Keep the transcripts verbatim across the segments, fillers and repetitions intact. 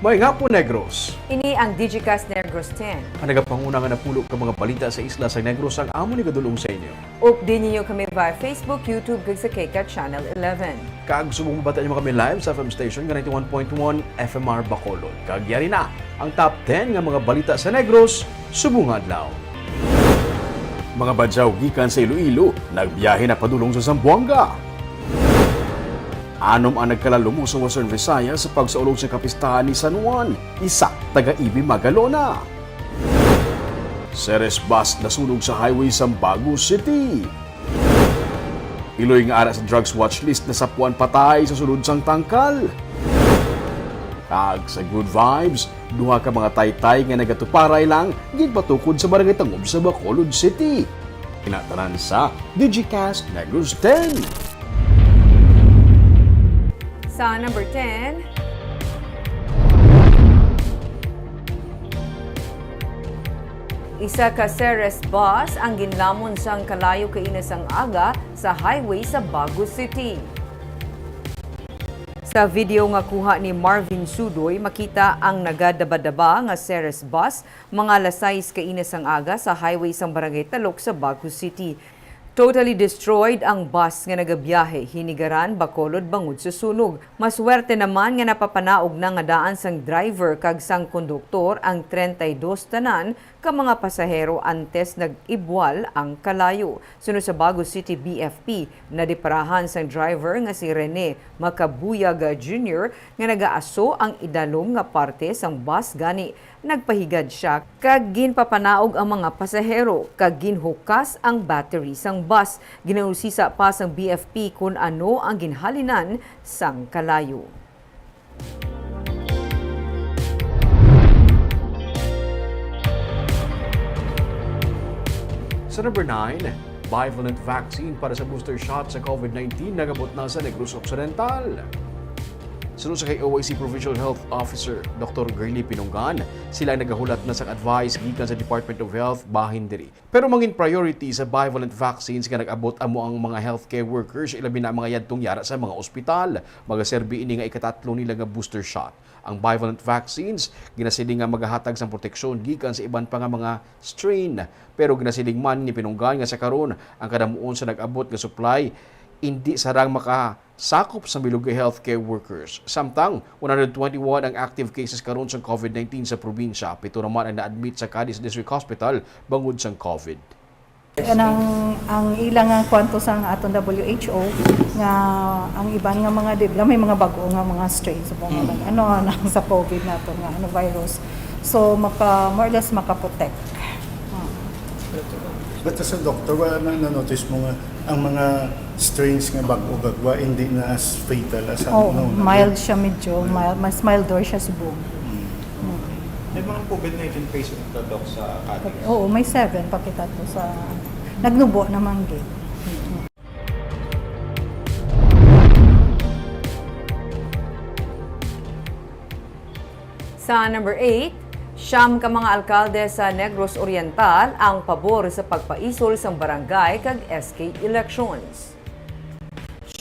Maayong hapon, Negros. Ini ang Digicast Negros ten. Ang nagapanguna nga napulo ka mga balita sa isla sa Negros ang amon igadul-ong sa inyo. Updi ninyo kami via Facebook, YouTube, kag sa KCAT Channel eleven. Kag subong mabati nyo kami live sa F M station nga ninety-one point one F M R Bacolod. Kag yari na ang top ten nga mga balita sa Negros subong nga adlaw. Mga badyaw gikan sa Iloilo nagbiyahe na padulong sa Zamboanga. Anom ang nagkalalumo sa Western Visayas sa pagsaulog sa kapistahan ni San Juan, isa taga Ibi Magalona. Ceres bus nasunog sa highway sa Bago City. Iloy nga ara sa drugs watch list, nasapuan patay sa sulod sang tangkal. Kag sa good vibes, duha ka mga taytay nga nagatuparay lang ginpatukod sa Barangay Tangob sa Bacolod City. Kinatanan sa Digicast Negros ten. Sa number ten, isa ka Ceres bus ang ginlamon sang kalayo kaina sang aga sa highway sa Bago City. Sa video nga kuha ni Marvin Sudoy, makita ang nagadabadaba nga Ceres bus mga alas sais kaina sang aga sa highway sang Barangay Talok sa Bago City. Totally destroyed ang bus nga nagabiyahe Hinigaran, Bacolod bangod sa sunog. Maswerte naman nga napapanaog na nga daan sang driver kag sang konduktor ang treinta y dos tanan ka mga pasahero antes nag-ibwal ang kalayo. Suno sa Bago City B F P, nadiparahan sang driver nga si Rene Macabuyaga Junior nga nagaaso ang idalom nga parte sang bus, gani nagpahigad sia kag ginpapanaog ang mga pasahero kag ginhukas ang battery sang bus. Ginausisa pa sang B F P kon ano ang ginhalinan sang kalayo. Sa number nine, bivalent vaccine para sa booster shot sa COVID nineteen nagabot na sa Negros Occidental. Suno sa K O A C Provincial Health Officer Doktor Girly Pinunggan, sila nagahulat na sang advice gikan sa Department of Health bahin diri. Pero mangin priority sa bivalent vaccines nga nag-abot amo ang mga healthcare workers, ilabi na ang mga yadtong yara sa mga ospital. Magaserbi ini nga ikatatlo nila nga booster shot. Ang bivalent vaccines ginasiling nga magahatag sang proteksyon gikan sa iban pa nga mga strain. Pero ginasiling man ni Pinunggan nga sa karon, ang kadamuon sa nag-abot nga supply indi sarang makasakop sa bilog nga healthcare workers. Samtang one hundred twenty-one ang active cases karon sang COVID nineteen sa probinsya, pito naman ang na-admit sa Cadiz District Hospital bangod sang COVID. Kanang ang ila nga kwanto sang aton W H O nga ang iban nga mga dibla may mga bag-o nga mga strain sa mga ano nang sa COVID nato nga ano virus. So maka more or less maka-protect. But sa doktor, wala na na-notice mo nga ang mga strains nga bag-o gagwa hindi na as fatal as ang Oh, una? Mild siya medyo, mild, mas milder siya subong. May mga COVID nineteen patient ka, Doc, sa Cadiz? Oo, may seven pa kita to sa nagnubo naman gid. Sa number eight, siyam ka mga alkalde sa Negros Oriental ang pabor sa pagpaisol sang barangay kag S K elections.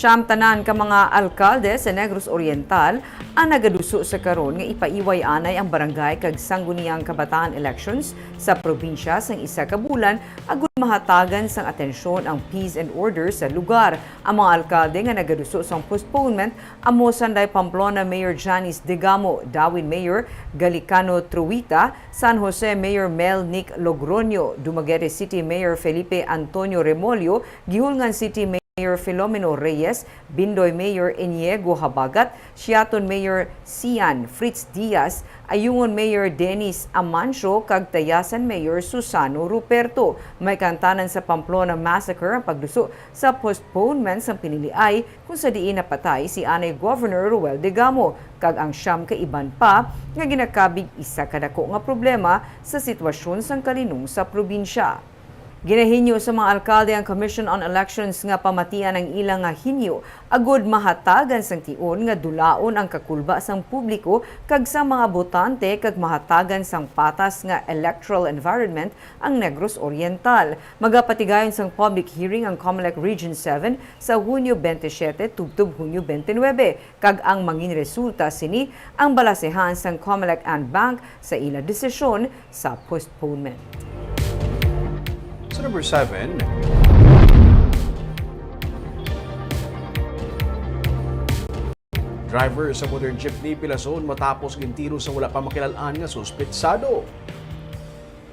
Siyam tanan ka mga alkalde sa Negros Oriental ang nagaduso sa karon nga ipaiway anay ang barangay kag sangguniang kabataan elections sa probinsya sang isa ka bulan agud mahatagan sang atensyon ang peace and order sa lugar. Ang mga alkalde nga nagaduso sang postponement amo sanday Pamplona Mayor Janice Degamo, Dawin Mayor Galicano Truita, San Jose Mayor Mel Nick Logroño, Dumaguete City Mayor Felipe Antonio Remollo, Guihulngan City Mayor Mayor Filomeno Reyes, Bindoy Mayor Iniego Habagat, Siaton Mayor Sian Fritz Diaz, Ayungon Mayor Dennis Amancio, kag Tayasan Mayor Susano Ruperto. May kaangtanan sa Pamplona Massacre ang pagduso sa postponement sang piniliay kung sa diin napatay si anay Governor Roel Degamo kag ang siyam ka iban pa nga ginakabig isa ka dako nga problema sa sitwasyon sang kalinong sa probinsya. Ginahinyo sa mga alkalde ang Commission on Elections nga pamatian ang ila nga hinyo agud mahatagan sang tion nga dulaon ang kakulba sang publiko kag sang mga botante kag mahatagan sang patas nga electoral environment ang Negros Oriental. Magapatigayon sang public hearing ang Comelec Region seven sa Hunyo twenty-seven tubtob Hunyo twenty-nine, kag ang mangin resulta sini ang balasehan sang Comelec and Bank sa ila desisyon sa postponement. Sa number seven, driver sa motor jeepney pilason matapos gintiro sa wala pa makilal-an nga suspetsado.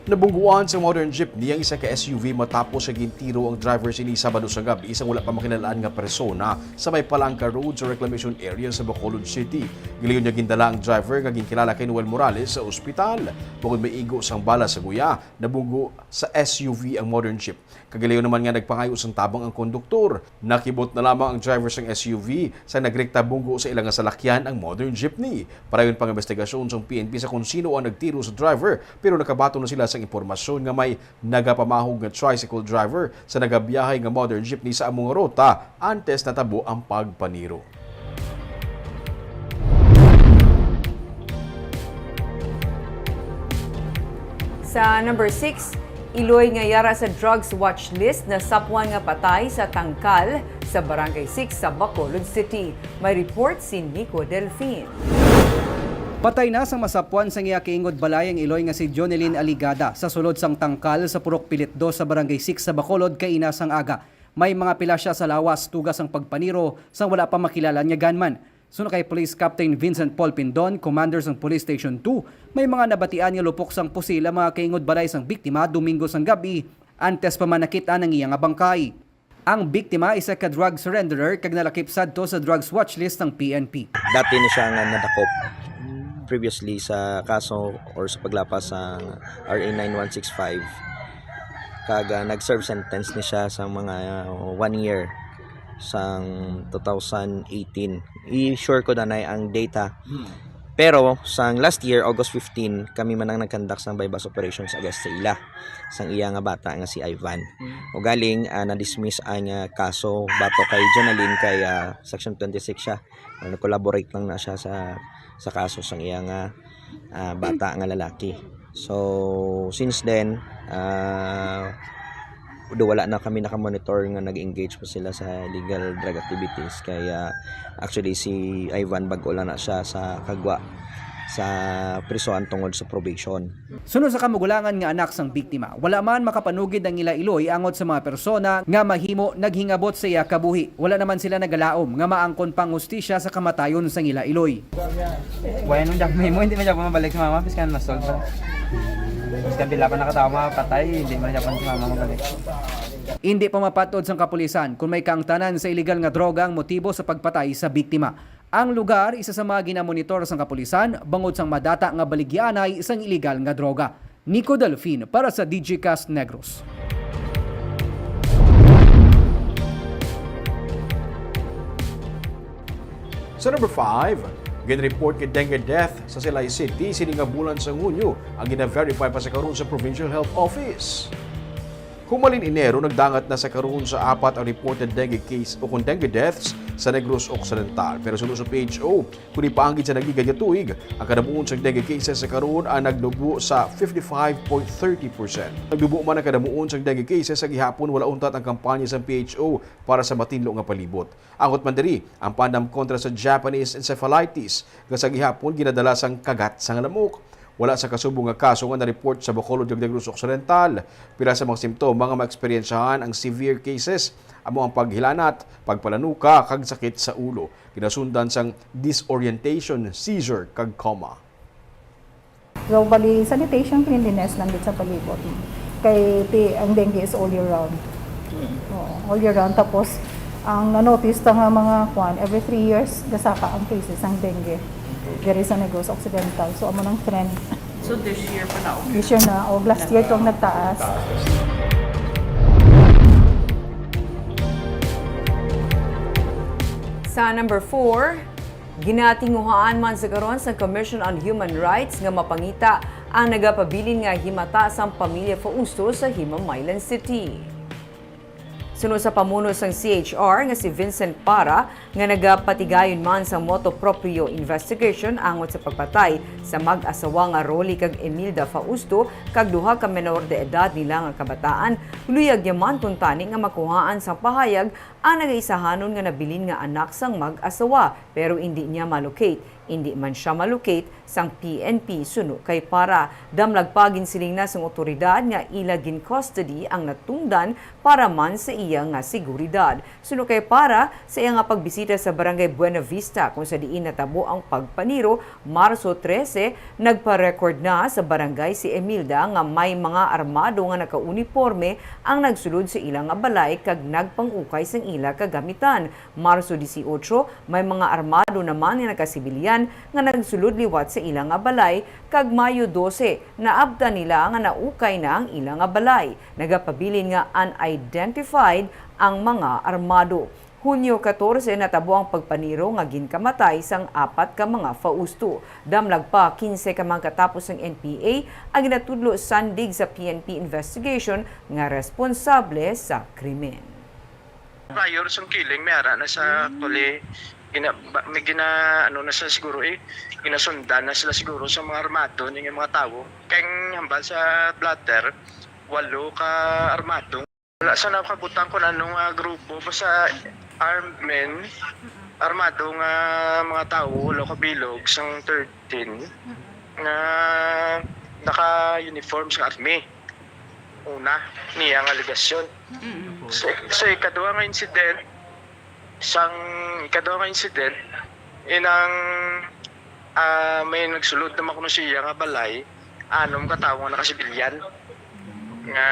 Nabungguan sa modern jeepney ang isa ka S U V matapos sa gintiro ang driver sini Sabado sa gabi sang wala pa makilal-an nga persona sa may Palangka Road sa Reclamation Area sa Bacolod City. Gilayon niya gindala ang driver nga ginkilala kay Noel Morales sa ospital. Bangod may igo sang bala sa guya, nabunggo sa S U V ang modern jeep. Kag gilayon naman nga nagpangayo sang tabang ang konduktor. Nakibot na lamang ang driver sang S U V sa nagrekta bunggo sa ila nga salakyan ang modern jeepney. Padayon pa ang investigasyon sang P N P sa kon sino ang nagtiro sa driver, pero nakabaton na sila sang impormasyon nga may nagapamahog nga tricycle driver sa nagabiyahe nga modern jeepney sa amo nga ruta antes natabo ang pagpaniro. Sa number six, Iloy nga yara sa drugs watch list nasapwan nga patay sa tangkal sa Barangay six sa Bacolod City. May report si Nico Delfin. Patay na sang masapwan sang iya kaingod balay ang Iloy nga si Jonelyn Aligada sa sulod sang tangkal sa Purok Pilit dos sa Barangay six sa Bacolod kaina sang aga. May mga pila sia sa lawas tuga sang pagpaniro sang wala pa makilala nga gunman. Suno kay Police Captain Vincent Paul Pindon, commander sang Police Station two, may mga nabatian nga lupok sang pusil ang mga kaingod balay sang biktima Domingo sang gab-i antes pa man nakit-an ang iya nga bangkay. Ang biktima isa ka drug surrenderer kag nalakip sadto sa drugs watch list sang P N P. Dati na siya nga nadakop previously sa kaso or sa paglapas sa R A nine one six five, kag ah, nag-serve sentence ni siya sa mga ah, one year sang two thousand eighteen. I-sure ko danay ang data. Pero sang last year, August fifteen, kami man ang nag-conduct sang buy-bust operations against sa ila, sang iya nga bata nga si Ivan. Ugaling ah, na-dismiss ang ah, kaso bato kay Jonalyn kay ah, section twenty-six siya. Ah, nag-collaborate lang na siya sa sa kaso sang iya nga ah, bata nga lalaki. So since then, ah, do wala na kami nakamonitor nga nag-engage pa sila sa illegal drug activities. Kaya actually si Ivan bag-o lang na siya sa kagwa sa prisuhan tungod sa probation. Suno sa kamugulangan nga anak sang biktima, wala man makapanugid ang ila iloy angot sa mga persona nga mahimo naghingabot sa iya kabuhi. Wala naman sila nagalaom nga maangkon pang hustisya sa kamatayon sang ila iloy. Wala nung dyan may mo, hindi man dyan mabalik si mama, piskan mas solve. Piskan pila pa nakatawa makapatay, hindi man dyan si mama mabalik. Hindi pa mapatod sang kapulisan kung may kaangtanan sa iligal nga droga ang motibo sa pagpatay sa biktima. Ang lugar isa sa mga ginamonitor sang kapulisan bangod sang madata nga baligyaanay sang iligal nga droga. Nico Delfin para sa Digicast Negros. Sa number five, ginreport nga dengue death sa Silay City sini nga bulan sa Hunyo ang gina-verify pa sa karon sa Provincial Health Office. Humalin Enero, nagdangat na sa karon sa apat ang reported dengue case o kon dengue deaths sa Negros Occidental. Pero suno sa P H O, kung ipaanggid sa nagligad nga tuig, ang kadamuon sang dengue cases sa karon ang nagnubo sa fifty-five point thirty percent. Nagnubo man ang kadamuon sang dengue cases sa gihapon wala untat ang kampanya sang P H O para sa matinlo nga palibot. Angot man diri, ang pandam kontra sa Japanese encephalitis nga sa gihapon ginadala sang kagat sang lamok. Wala sa kasubong nga kaso nga na-report sa Bacolod kag Negros Occidental. Pila sa mga simptoma nga maeksperiensyahan ang severe cases amo ang paghilanat, pagpalanuka, kag sakit sa ulo. Ginasundan sang disorientation, seizure, kag coma. So, bali, sanitation, cleanliness lang gid sa palibot. Kay ti, ang dengue is all year round. Oo, all year round. Tapos, ang na-notice ta nga mga kwan, every three years, gasaka ang cases ang dengue. Diri sa Negros Occidental. So, amo nang trend. So, this year pa na, okay? This year na. O, last year tong nagtaas. Sa number four, ginatinguhaan man sa karon sa Commission on Human Rights nga mapangita ang nagapabilin nga himata sang pamilya Fausto sa Himamaylan City. Suno sa pamuno sang C H R nga si Vincent Para, nga nagapatigayon man sang motu proprio investigation angot sa pagpatay sa mag-asawa nga Rolly kag Emilda Fausto kag duha ka menor de edad nila nga kabataan, luyag niya man kuntani nga makuhaan sang pahayag ang nagaisahanon nga nabilin nga anak sang mag-asawa, pero indi niya ma-locate. Indi man sia ma-locate sang P N P suno kay Para. Damlag pa, ginsiling na sang awtoridad nga ila gin-custody ang natungdan para man sa iya nga seguridad. Suno kay Para, sa iya nga pagbisita sa Barangay Buena Vista, kung sa diin natabo ang pagpaniro, Marso trese, nagpa-record na sa barangay si Emilda nga may mga armado nga nakauniporme ang nagsulod sa ila nga balay kag nagpang-ukay sang ila kagamitan. Marso dieciocho, may mga armado naman nga nagasibilyan nga nagsulod liwat sa ila nga balay, kag Mayo dose, naabtan nila nga naukay na ang ila nga balay. Nagapabilin nga unidentified ang mga armado. Hunyo catorce, natabo ang pagpaniro nga ginkamatay sang apat ka mga Fausto. Damlag pa, quince ka mga katapos sang N P A ang ginatudlo sandig sa P N P investigation nga responsable sa krimen. Prior sang killing, may ara na sa, actually, gina-, ba-, may gina-, ano na sila siguro eh, ginasundan na sila siguro sa mga armado ning mga tawo. Kay hambal sa blotter, walo ka armado. Wala sa nakabutang kung anong, ah, grupo, basta armed men, armado nga mga tawo, walo ka bilog, sang thirteen, nga naka-uniform sa army. Una, niya nga alegasyon. Mm. Sa, sa ikaduha nga incident, sang ikaduha nga incident, inang, ah, may nagsulod naman kuno siya nga balay, anom ka tawo nga nakasibilyan nga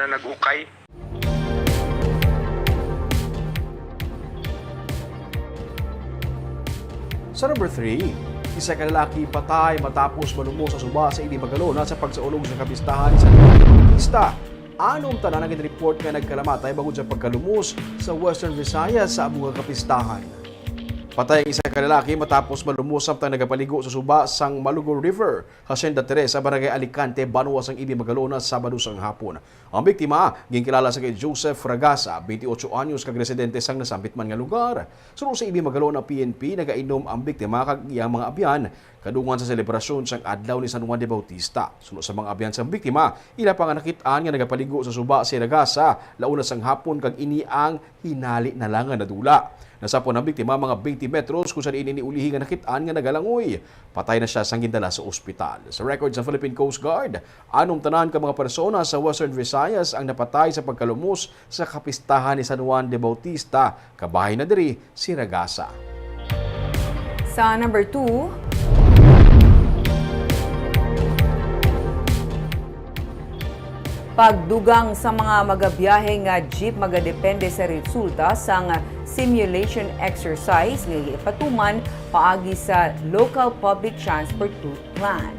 nag-ukay. Sa number three, isa ka lalaki patay matapos malumos sa suba sa Ibi Magalona sa pagsaulog sa kapistahan ni San Juan de Bautista. Anom tanan ang gin-report nga nagkalamatay bangod sa pagkalumos sa Western Visayas sa amo nga kapistahan. Patay ang isa ka lalaki matapos malumos samtang nagapaligo sa suba sang Malugo River, Hacienda Teresa, Barangay Alicante, banwa sang Ibi Magalona, Sabado sang hapon. Ang biktima ginkilala sa kay Joseph Ragasa, twenty-eight anyos, kag residente sang nasambit man nga lugar. Suno sa Ibi Magalona P N P, nagainom ang biktima kag iyang mga abyan kadungan sa selebrasyon sang adlaw ni San Juan de Bautista. Suno sa mga abyan sang biktima, ila pa nga nakit-an nga nagapaligo sa suba si Ragasa, launa sang hapon, kag ini ang hinali na lang nga nadula. Nasapon ang biktima mga twenty metros kung sa diin ini ulihi nga nakit-an nga nagalangoy. Patay na sia sang gindala sa ospital. Sa record sa Philippine Coast Guard, anom tanan ka mga persona sa Western Visayas ang napatay sa pagkalumos sa kapistahan ni San Juan de Bautista, kabahin na diri si Ragasa. Sa number two, pagdugang sa mga magabiyahe nga jeep magadepende sa resulta sang simulation exercise nga ipatuman paagi sa Local Public Transport Route Plan.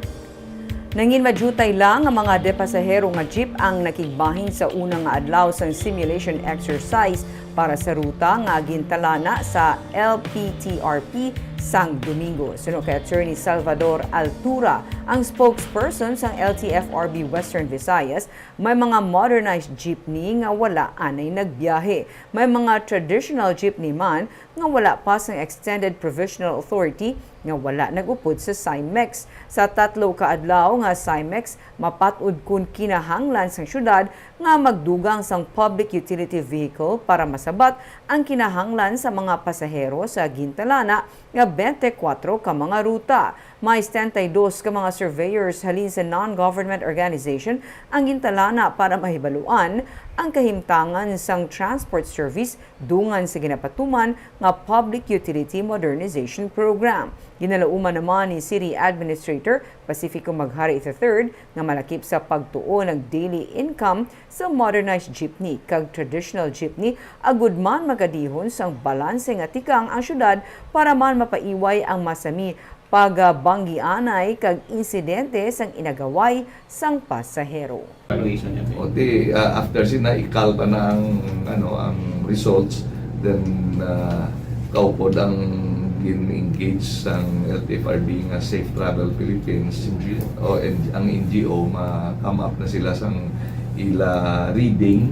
Nangin madutay lang nga mga de pasahero nga jeep ang nakigbahin sa una nga adlaw sang simulation exercise para sa ruta nga gintalana sa L P T R P sang Domingo. Suno kay Attorney Salvador Altura, ang spokesperson sang L T F R B Western Visayas, may mga modernized jeepney nga wala anay nagbiyahe. May mga traditional jeepney man nga wala pa sang Extended Provisional Authority nga wala nag-upod sa SIMEX. Sa tatlo ka adlaw nga SIMEX, mapat-od kon kinahanglan sang syudad nga magdugang sang public utility vehicle para masabat ang kinahanglan sa mga pasahero sa gintalana nga twenty-four ka mga ruta. May setenta y dos ka mga surveyors halin sa non-government organization ang gintalana para mahibaluan ang kahimtangan sang transport service dungan sa ginapatuman nga Public Utility Modernization Program. Ginalauman naman ni City Administrator Pacifico Maghari the third nga malakip sa pagtuon ang daily income sa modernized jeepney kag traditional jeepney, agud man magadihon sang balanse nga tikang ang syudad para man mapaiway ang masami pagabanggianay kag insidente sang inagaway sang pasahero. O di, ah, after sina, ikalba na ang, ano, ang results, then, ah, kaupod ang In-engage sang L T F R B nga Safe Travel Philippines, N G O. O, and ang N G O, ma-come up na sila sang ila reading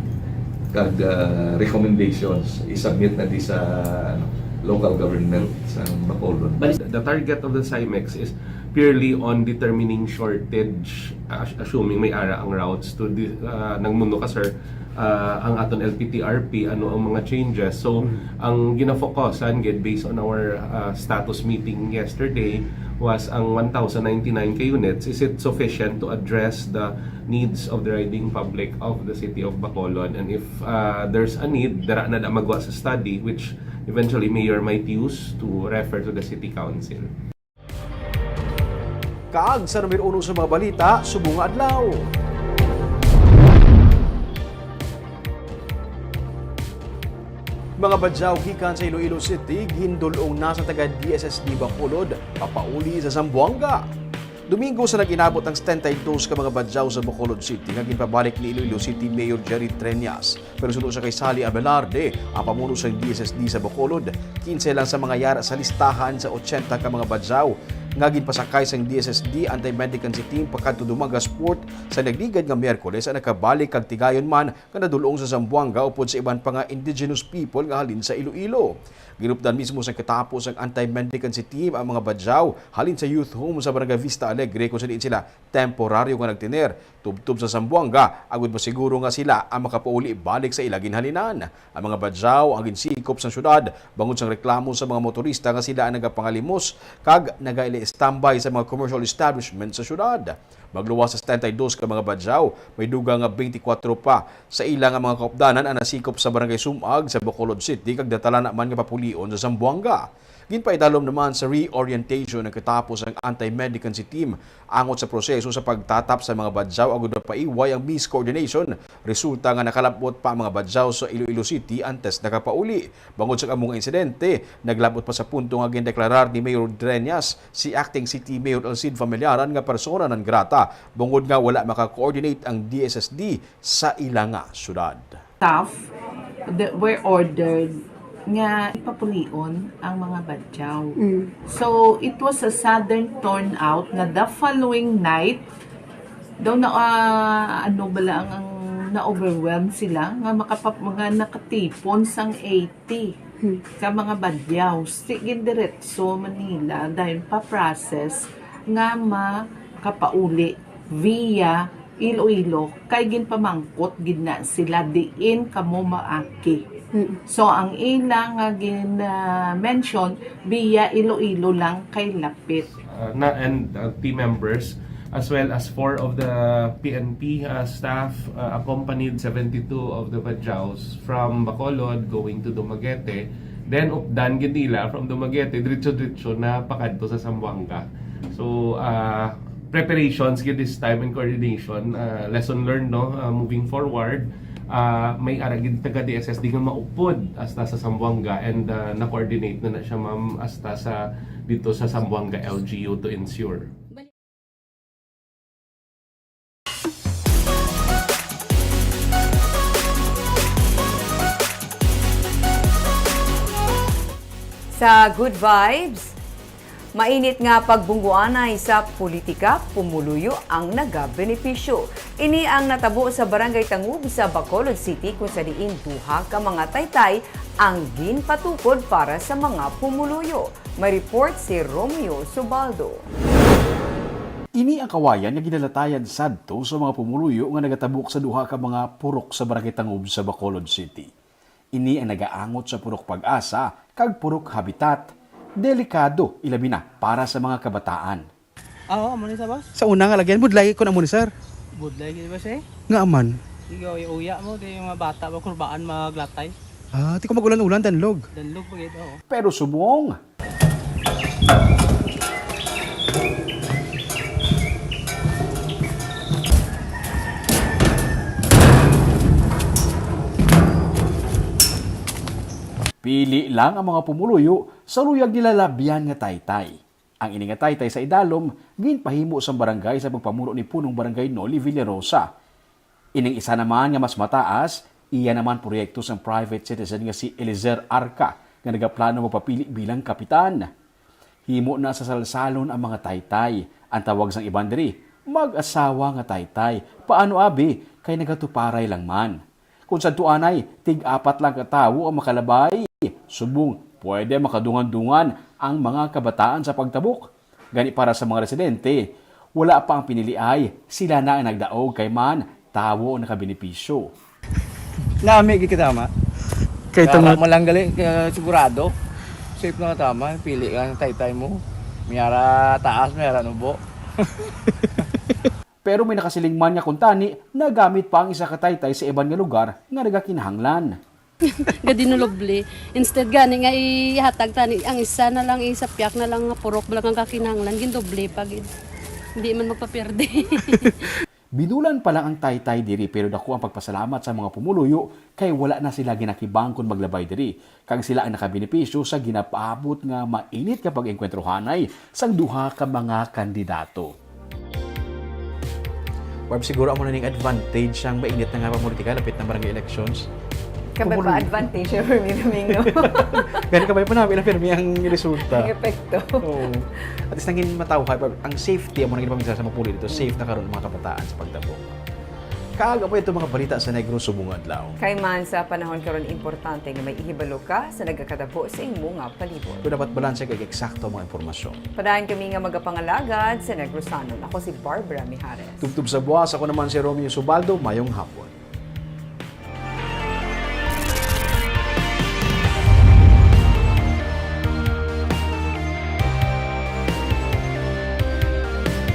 kag, ah, recommendations, i-submit na di sa, ano, local government sang Bacolod. But the target of the SIMEX is purely on determining shortage, as-, assuming may ara ang routes to the, ah, nagmundo ka, sir, ah, ang aton L P T R P, ano ang mga changes. So, ang ginafokusan gid, based on our, ah, status meeting yesterday, was ang one thousand ninety-nine ka units, is it sufficient to address the needs of the riding public of the city of Bacolod? And if, ah, there's a need, dara na da magwa sa study, which eventually mayor might use to refer to the city council. Kag sa numero uno sa mga balita subong nga adlaw. Mga badyaw gikan sa Iloilo City gindul-ong na sa taga D S S D Bacolod papauli sa Zamboanga. Domingo sa nag-inabot ang setenta y dos ka mga badyaw sa Bacolod City nga ginpabalik ni Iloilo City Mayor Jerry Treñas. Pero suno sa kay Sally Abelarde, ang pamuno sang D S S D sa Bacolod, kinse lang sa mga yara sa listahan sa ochenta ka mga badyaw nga ginpasakay sang D S S D Anti-Mendicancy Team pakadto Dumagas Port sa nagligad nga Miyerkules ang nakabalik kag tigayon man nga nadul-ong sa Zamboanga upod sa iban pa nga indigenous people nga halin sa Iloilo. Ginupdan mismo sang katapos sang Anti-Mendicancy Team ang mga badyaw halin sa youth home sa Barangay Vista Alegre, kung sa diin sila temporaryo nga nagtener tubtob sa Zamboanga, agud masiguro nga sila ang makapauli balik sa ila ginhalinan. Ang mga badyaw ang ginsikop sang syudad bangod sang reklamo sa mga motorista nga sila ang nagapangalimos kag nagaili-standby sa mga commercial establishment sa syudad. Magluwas sa setenta y dos ka mga badyaw, may dugang nga twenty-four pa sa ila nga mga kaupdanan ang nasikop sa Barangay Sumag sa Bacolod City kag natala na man nga papulion sa Zamboanga. Ginpaidalom naman sa reorientation ang katapos ang Anti-Mendicancy Team angot sa proseso sa pagtatap sa mga badyaw agud mapaiway ang miscoordination. Resulta nga nakalabot pa ang mga badyaw sa Iloilo City antes nakapauli. Bangod sa amo nga insidente, naglabot pa sa punto nga gindeklarar ni Mayor Dreñas si Acting City Mayor El Cid Familiaran nga persona non grata bangod nga wala maka-coordinate ang D S S D sa ila nga syudad. Staff that were ordered nga ipapulion ang mga badyaw. Mm. So, it was a sudden turnout na the following night, daw na, ah, ano bala ang, ang na-overwhelm sila nga makapap-, nga nakatipon sang eighty Hmm. ka mga badyaw. Sige, diretso Manila, dayon pa-process nga makapauli via Iloilo, kay ginpamangkot gid na sila diin kamo maagi. Mm. So, ang ila nga gin, ah, mention, via Iloilo lang kay lapit. Uh, na, and, uh, team members, as well as four of the P N P, uh, staff, uh, accompanied seventy-two of the Badyaws from Bacolod going to Dumaguete. Then, updan gid nila from Dumaguete, diretso-diretso na pakadto sa Zamboanga. So, uh, preparations gid this time and coordination, uh, lesson learned, no, uh, moving forward. Uh, may ara gid taga D S S D nga maupod hasta sa Zamboanga and, uh, na-coordinate na na siya, ma'am, hasta sa, dito sa Zamboanga L G U to ensure. Sa Good Vibes, mainit nga pagbungguanay sa politika, pumuluyo ang nagabenepisyo. Ini ang natabo sa Barangay Tangub sa Bacolod City, kung sa diin duha ka mga taytay ang ginpatukod para sa mga pumuluyo. May report si Romeo Subaldo. Ini ang kawayan nga ginalatayan sadto sa mga pumuluyo nga nagatabok sa duha ka mga purok sa Barangay Tangub sa Bacolod City. Ini ang nagaangot sa Purok Pag-asa kag Purok Habitat. Delikado, ilabi na para sa mga kabataan. Ah, oo, amo ni sa, boss. Sa una nga lagyan, budlay ko na mo ni, sir. Budlay gid, boss, eh. Nga man? Sige, uya-uya mo, di yung mga bata ba, kurbaan maglatay. Ah, ti ko mag-ulan-ulan, danlog. Danlog pa gid, oo. Pero subong, pili lang ang mga pumuluyo sa luyag nila labyan nga taytay. Ang ini nga taytay sa idalom, ginpahimo sang barangay sa pagpamuno ni Punong Barangay Noli Villarosa. Ining isa naman nga mas mataas, iya naman proyekto sang private citizen nga si Elizer Arca nga nagaplano magpapili bilang kapitan. Himo na sa salsalon ang mga taytay. Ang tawag sang iban diri, mag-asawa nga taytay. Paano, abi? Kay nagatuparay lang man. Kung sadto anay, tig-apat lang ka tawo ang makalabay. Subong, pwede makadungan-dungan ang mga kabataan sa pagtabok. Gani para sa mga residente, wala pa ang piniliay, sila na ang nagdaog kay man tawo ang nakabenepisyo. Lami gid katama. Kay Tama tungod mo lang gali, kaya sigurado. Safe na katama, pili ang taytay mo. Miyara taas, miyara nubo. Pero may nakasiling man nga kuntani, nagamit pa ang isa ka taytay sa iban nga lugar nga nagakinahanglan. Gadinuloble. Instead gani nga ihatag tani ang isa na lang, isapyak na lang nga purok bala nga kakinahanglan, gindoble pa gid. Hindi man magpaperde. Binulan pa lang ang taytay diri, pero dako ang pagpasalamat sa mga pumuluyo kay wala na sila ginakibang kon maglabay diri, kag sila ang nakabenepisyo sa ginapaabot nga mainit nga pag-engkwentrohanay sang duha ka mga kandidato. Barb, siguro amo na ning advantage sang mainit na nga pangpolitika, lapit na barangay elections. Kabay Pumuluyo. pa advantage yung Remy Domingo. Gani, kabay pa namin ang pirmi ang resulta. Ang epekto. Oo. At least nangin matawhay, Barb, ang safety amo nang ginapamisa sa mga pumuluyo dito, safe na karon ang mga kabataan sa pagtabok. Kag amo ito mga balita sa Negros subong adlaw. Kay man sa panahon karon, importante nga may ihibalo ka sa nagakadabo sa imo nga palibot. Kung dapat balanse kag eksakto ang mga impormasyon. Padayon kami nga magapangalagad sa Negrosanon. Ako si Barbara Mijares. Tubtob sa buwas, ako naman si Romeo Subaldo. Mayong hapon.